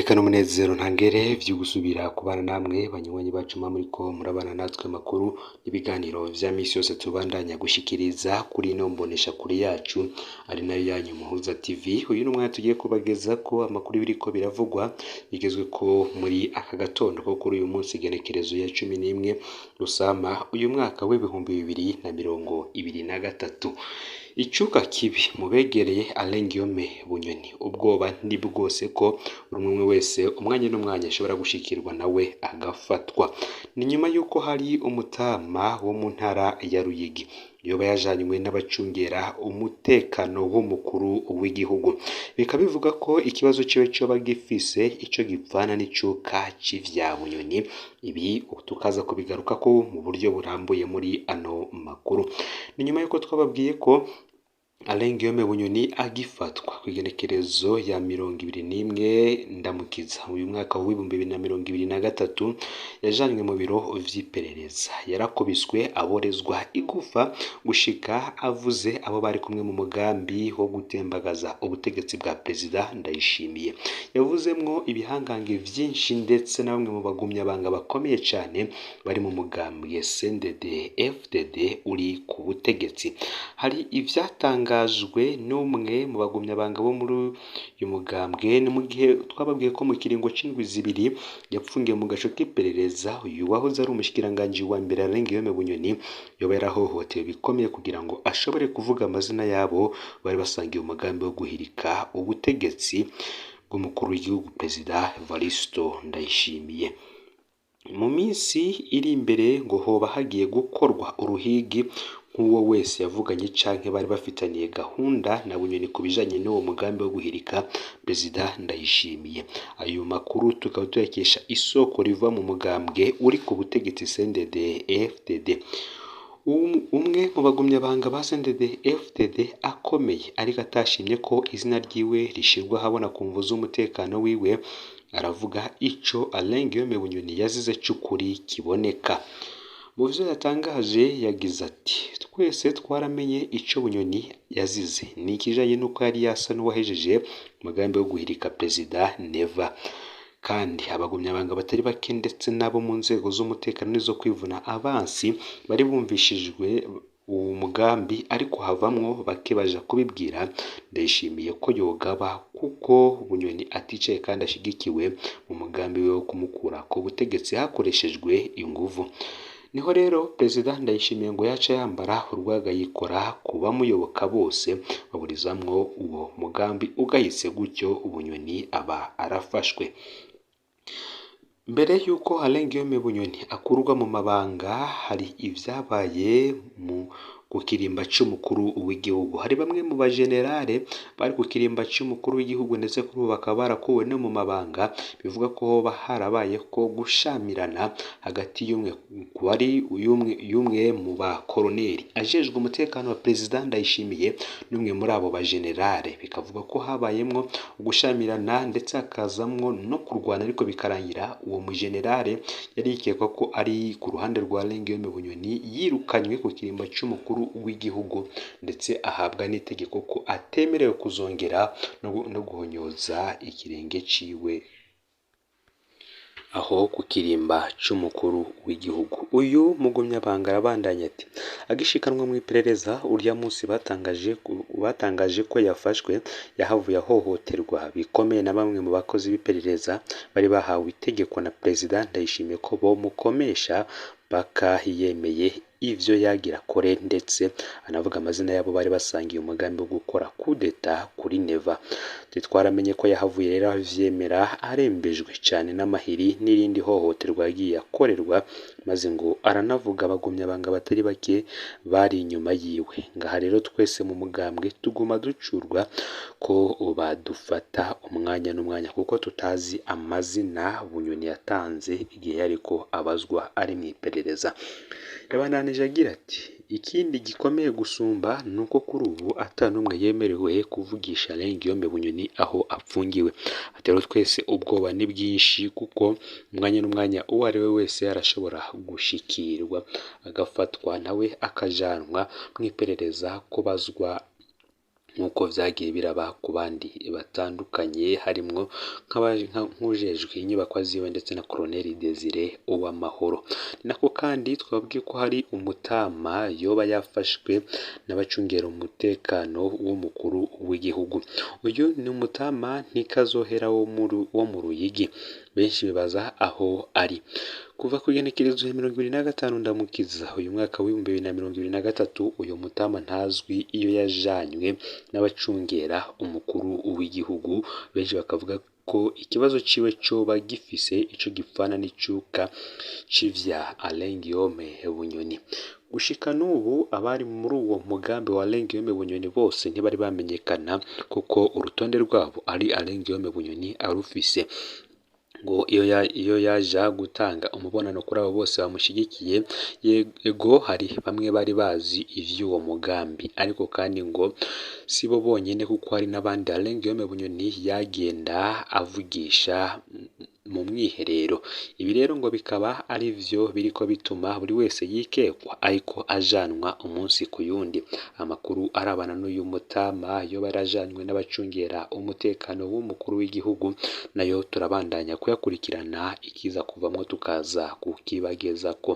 N'iteka n'umunezero ntangere vyo gusubira kubana namwe banywanyi bacu muba muriko murabana natwe makuru n'ibiganiro vya misi yose tubandanya gushikiriza kuri ino mboneshakure yacu ari nayo yanyu Muhuza TV. Uyu ni umwanya tugiye kubagezako amakuru biriko biravugwa bigezweko muri aka gatondo ko kuri uyu munsi igenekerezo ya 11 Rusama uyu mwaka w'2023. Icuka kibi mu begereye Alain Guillaume Bunyoni, ubwoba ni bwose ko buri umwe wese umwanya n'umwanya ashobora gushikirwa nawe agafatwa. Ni nyuma y'uko hari umutama wo mu ntara ya Ruyigi yoba yajanywe n'abacungera umutekano w'umukuru w'igihugu, bikaba bivuga ko ikibazo ciwe coba gifise ico gipfana n'icuka c'ivya Bunyoni. Ibi tukaza kubigarukako mu buryo burambuye muri ano makuru. Ni nyuma y'uko twababwiye ko Alain Guillaume Bunyoni agifatwa kw'igenekerezo ya 21 Ndamukiza uyu mwaka w'2023 yajanywe mu biro vy'iperereza, yarakubiswe aborezwa igufa gushika avuze abo bari kumwe mu mugambi wo gutembagaza ubutegetsi bwa Perezida Ndayishimiye. Yavuzemwo ibihangange vyinshi ndetse na bamwe mu bagumyabanga bakomeye cane bari mu mugambwe CNDD FDD uri ku butegetsi. Hari ivyatangajwe n'umwe mu bagumyabanga bo muri uyu mugambwe, ni mu gihe twababwiye ko mu kiringo c'indwi zibiri yapfungiwe mu gaco k'iperereza. Uyu wahoze ari umushikiranganji wa mbere Alain Guillaume Bunyoni yoba yarahohotewe bikomeye kugira ngo ashobore kuvuga amazina yabo bari basangiye umugambi wo guhirika ubutegetsi bw'umukuru w'igihugu Perezida Evaristo Ndayishimiye. Mu minsi iri imbere ngo hoba hagiye gukorwa uruhigi nk'uwo wese yavuganye canke bari bafitaniye gahunda na Bunyoni ku bijanye n'uwo mugambi wo guhirika Perezida Ndayishimiye. Ayo makuru tukaba tuyakesha isoko riva mu mugambwe uri ku butegetsi CNDD FDD. Umwe mu bagumyabanga ba CNDD FDD akomeye ariko atashimye ko izina ryiwe rishirwa ahabona ku mvo z'umutekano wiwe, aravuga ico Alain Guillaume Bunyoni yazize c'ukuri kiboneka. Mu vyo yatangaje yagize ati: "Twese twaramenye ico Bunyoni yazize, ni ikijanye n'uko yari yasa n'uwahejeje umugambi wo guhirika Perezida Neva." Kandi abagumyabanga batari bake ndetse n'abo mu nzego z'umutekano n'izo kwivuna abansi bari bumvishijwe uwo mugambi, ariko havamwo bake baja kubibwira Ndayishimiye ko yogaba kuko Bunyoni aticaye kandi ashigikiwe mu mugambi wiwe wo kumukura ku butegetsi hakoreshejwe inguvu. Niho rero Perezida Ndayishimiye ngo yaca yambara urwaga yikora ku bamuyoboka bose baburizamwo uwo mugambi ugayitse, gutyo Bunyoni aba arafashwe. Mbere y'uko Alain Guillaume Bunyoni akurwa mu mabanga, hari ivyabaye mu ku kirimba c'umukuru w'igihugu. Hari bamwe mu bajenerale bari ku kirimba c'umukuru w'igihugu ndetse kuri ubu bakaba barakuwe no mu mabanga, bivuga ko hoba harabayeko gushamirana hagati y'umwe wari y'umwe mu bakoroneri ajejwe umutekano wa Perezida Ndayishimiye n'umwe muri abo bajenerale. Bikavuga ko habayemwo ugushamirana ndetse hakazamwo no kurwana, ariko bikarangira uwo mujenerale yari yikekwa ko ari ku ruhande rwa Alain Guillaume Bunyoni yirukanywe ku kirimba c'umukuru w'igihugu, ndetse ahabwa n'itegeko ko atemerewe kuzongera no guhonyoza ikirenge ciwe aho ku kirimba c'umukuru w'igihugu. Uyu mugumyabanga arabandanya ati: "Agishikanwa mu iperereza urya munsi batangaje ko yafashwe, yahavuye ahohoterwa bikomeye na bamwe mu bakozi b'iperereza bari bahawe itegeko na Perezida Ndayishimiye ko bomukomesha paka yemeye ivyo yagira akore, ndetse anavuga amazina yabo bari basangiye umugambi wo gukora kudeta kuri Neva. Twaramenye ko yahavuye rero avyemera arembejwe cane n'amahiri n'irindi hohoterwa yagiye akorerwa, maze ngo aranavuga abagumyabanga batari bake bari inyuma yiwe. Ngaha rero twese mu mugambwe tuguma ducurwa ko badufata umwanya n'umwanya kuko tutazi amazina Bunyoni yatanze igihe yariko abazwa ari mw'iperereza." Yabandanije agira ati: "Ikindi gikomeye gusumba ni uko kuri ubu ata n'umwe yemerewe kuvugisha Alain Guillaume Bunyoni aho apfungiwe. Ati rero twese ubwoba ni bwinshi kuko umwanya n'umwanya uwo ari we wese arashobora gushikirwa agafatwa nawe akajanwa mw'iperereza kubazwa nk'uko vyagiye biraba ku bandi batandukanye, harimwo nk'ujejwe inyubakwa ziwe ndetse na Colonel Desire Uwamahoro. Ni nako kandi twababwiye ko hari umutama yoba yafashwe n'abacungera umutekano w'umukuru w'igihugu. Uyu ni umutama Ntikazohera wo mu Ruyigi, benshi bibaza aho ari. Kuva ku igenekerezo ya 25 Ndamukiza uyu mwaka w'2023, uyu mutama ntazwi iyo yajanywe n'abacungera umukuru w'igihugu, benshi bakavuga ko ikibazo ciwe coba gifise ico gipfana n'icuka c'ivya Alain Guillaume Bunyoni. Gushika n'ubu abari muri uwo mugambi wa Alain Guillaume Bunyoni bose ntibari bamenyekana, kuko urutonde rwabo ari Alain Guillaume Bunyoni arufise. Ngo iyo yaja gutanga umubonano kuri abo bose bamushigikiye, yego hari bamwe bari bazi ivy'uwo mugambi, ariko kandi ngo sibo bonyene, kuko hari n'abandi Alain Guillaume Bunyoni yagenda avugisha mu mwiherero. Ibi rero ngo bikaba ari vyo biriko bituma buri wese yikekwa ariko ajanwa umunsi ku yundi. Amakuru arabana n'uyu mutama yoba yarajanywe n'abacungera umutekano w'umukuru w'igihugu nayo turabandanya kuyakurikirana, ikiza kuvamwo tukaza kukibagezako.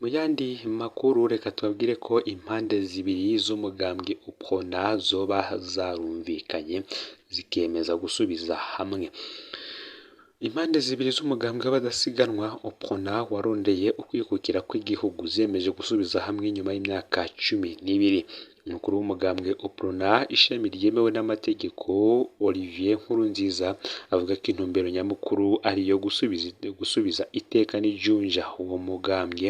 Mu yandi makuru reka tubabwire ko impande zibiri z'umugambwe UPRONA zoba zarumvikanye zikemeza gusubiza hamwe. Impande zibiri z'umugambwe w'abadasiganwa UPRONA warondeye ukwikukira kw'igihugu zemeje gusubiza hamwe nyuma y'imyaka 12. Umukuru w'umugambwe UPRONA ishami ryemewe n'amategeko Olivier Nkurunziza avuga ko intumbero nyamukuru ari iyo gusubiza iteka n'ijunja uwo mugambwe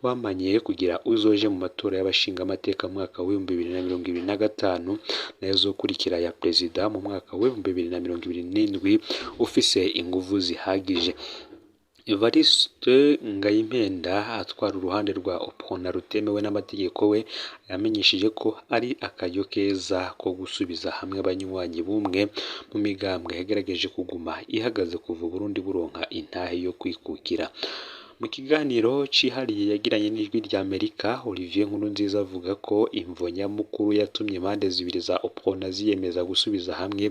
wamanye kugira uzoje mu matora y'abashingamateka mu mwaka w'2025 nayo azokurikira ya perezida mu mwaka w'2027 ufise inguvu zihagije. Evariste Ngayimpenda atwara uruhande rwa UPRONA rutemewe n'amategeko we yamenyesheje ko ari akaryo keza ko gusubiza hamwe abanywanyi b'umwe mu migambwe yagerageje kuguma ihagaze kuva Burundi buronka intahe yo kwikukira. Mu kiganiro cihariye yagiranye n'Ijwi rya Amerika, Olivier Nkurunziza avuga ko imvo nyamukuru yatumye impande zibiri za UPRONA ziyemeza gusubiza hamwe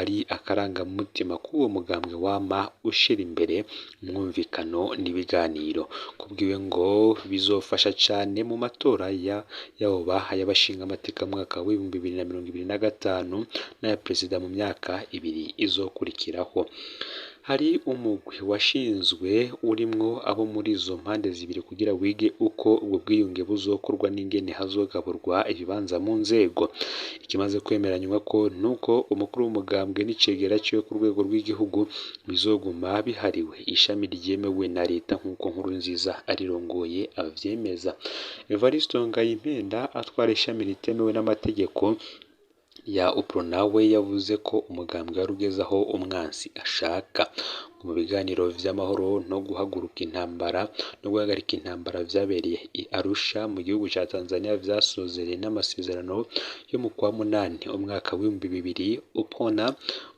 ari akarangamutima k'uwo mugambwe wama ushira imbere umwumvikano n'ibiganiro. Kubwiwe ngo bizofasha cane mu matora yoba ay'abashingamateka mu mwaka w'2025 n'aya perezida mu myaka ibiri izokurikiraho. Hari umugwi washinzwe urimwo abo muri izo mpande zibiri kugira wige uko ubwo bwiyunge buzokorwa n'ingene hazogaburwa ibibanza mu nzego. Ikimaze kwemeranywa ko nuko umukuru w'umugambwe n'icegera ciwe ku rwego rw'igihugu bizoguma bihariwe ishami ryemewe na leta nk'uko Nkurunziza arirongoye avyemeza. Evariste Ngayimpenda atwara ishami ritemewe n'amategeko ya UPRONA we yavuze ko umugambwe wari ugeze aho umwansi ashaka. Mu biganiro vy'amahoro no guhaguruka intambara no guhagarika intambara vyabereye i Arusha mu gihugu ca Tanzania vyasozereye n'amasezerano yo mu kwa munani umwaka w'2000, UPRONA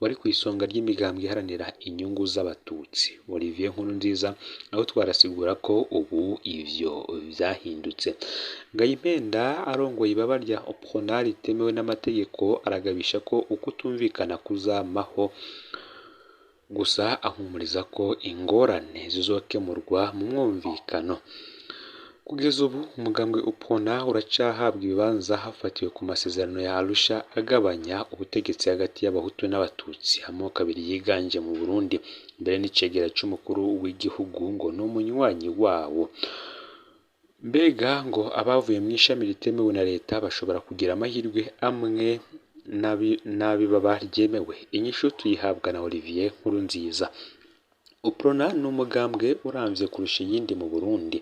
wari kw'isonga ry'imigambwe iharanira inyungu z'abatutsi. Olivier Nkurunziza aho twarasigura ko ubu ivyo vyahindutse. Ngayimpenda arongoye ibaba rya UPRONA ritemewe n'amategeko aragabisha ko ukutumvikana kuzamaho, gusa ahumuriza ko ingorane zizokemurwa mu mwumvikano. Kugeza ubu umugambwe UPRONA uracahabwa ibibanza hafatiwe ku masezerano ya Arusha agabanya ubutegetsi hagati y'abahutu n'abatutsi, amoko abiri yiganje mu Burundi. Mbere n'icegera c'umukuru w'igihugu ngo n'umunywanyi wawo. Mbega ngo abavuye mw'ishami ritemewe na leta bashobora kugira amahirwe amwe n'ab'ibaba ryemewe? Inyishu tuyihabwa na Olivier Nkurunziza. UPRONA ni umugambwe uramvye kurusha iyindi mu Burundi,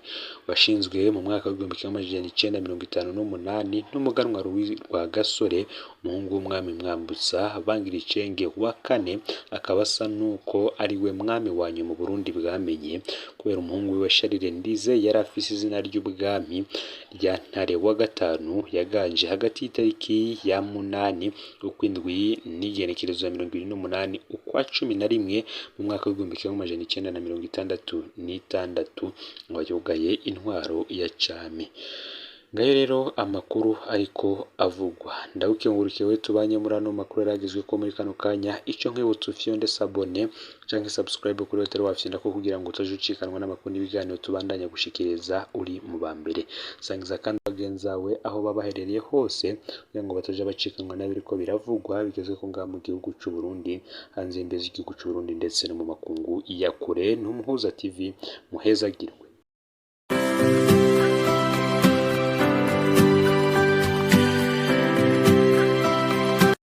washinzwe mu mwaka w'1958 n'umuganwa Louis Rwagasore, umuhungu w'umwami Mwambutsa Bangiricenge wa kane, akaba asa nuko ari we mwami wa nyuma Uburundi bwamenye, kubera umuhungu wiwe Charles Ndizeye yari afise izina ry'ubwami rya Ntare wa gatanu, yaganje hagati y'itariki ya 8 ukwindwi n'igenekerezo ya 28 ukwa 11 mu mwaka w'1966 ngo yugaye intwaro ya cami. Ngayo rero amakuru ariko avugwa. Ndagukengurukire we tubanye muri ano makuru yaragezwe ko muri kano kanya. Ico nkwibutsa, ufyonde s'abonner canke subscribe kuri hoteli wafyonda ko kugira ngo utaje ucikanwa n'amakuru n'ibiganiro tubandanya gushikiriza uri mu ba mbere. Sangiza kandi bagenzi bawe aho baba baherereye hose kugira ngo bataja bacikanwa n'abiriko biravugwa bigezwe ko ngaha mu gihugu c'u Burundi, hanze y'imbibe z'igihugu c'u Burundi, ndetse no mu makungu ya kure. N'Umuhuza TV, muhezagirwe.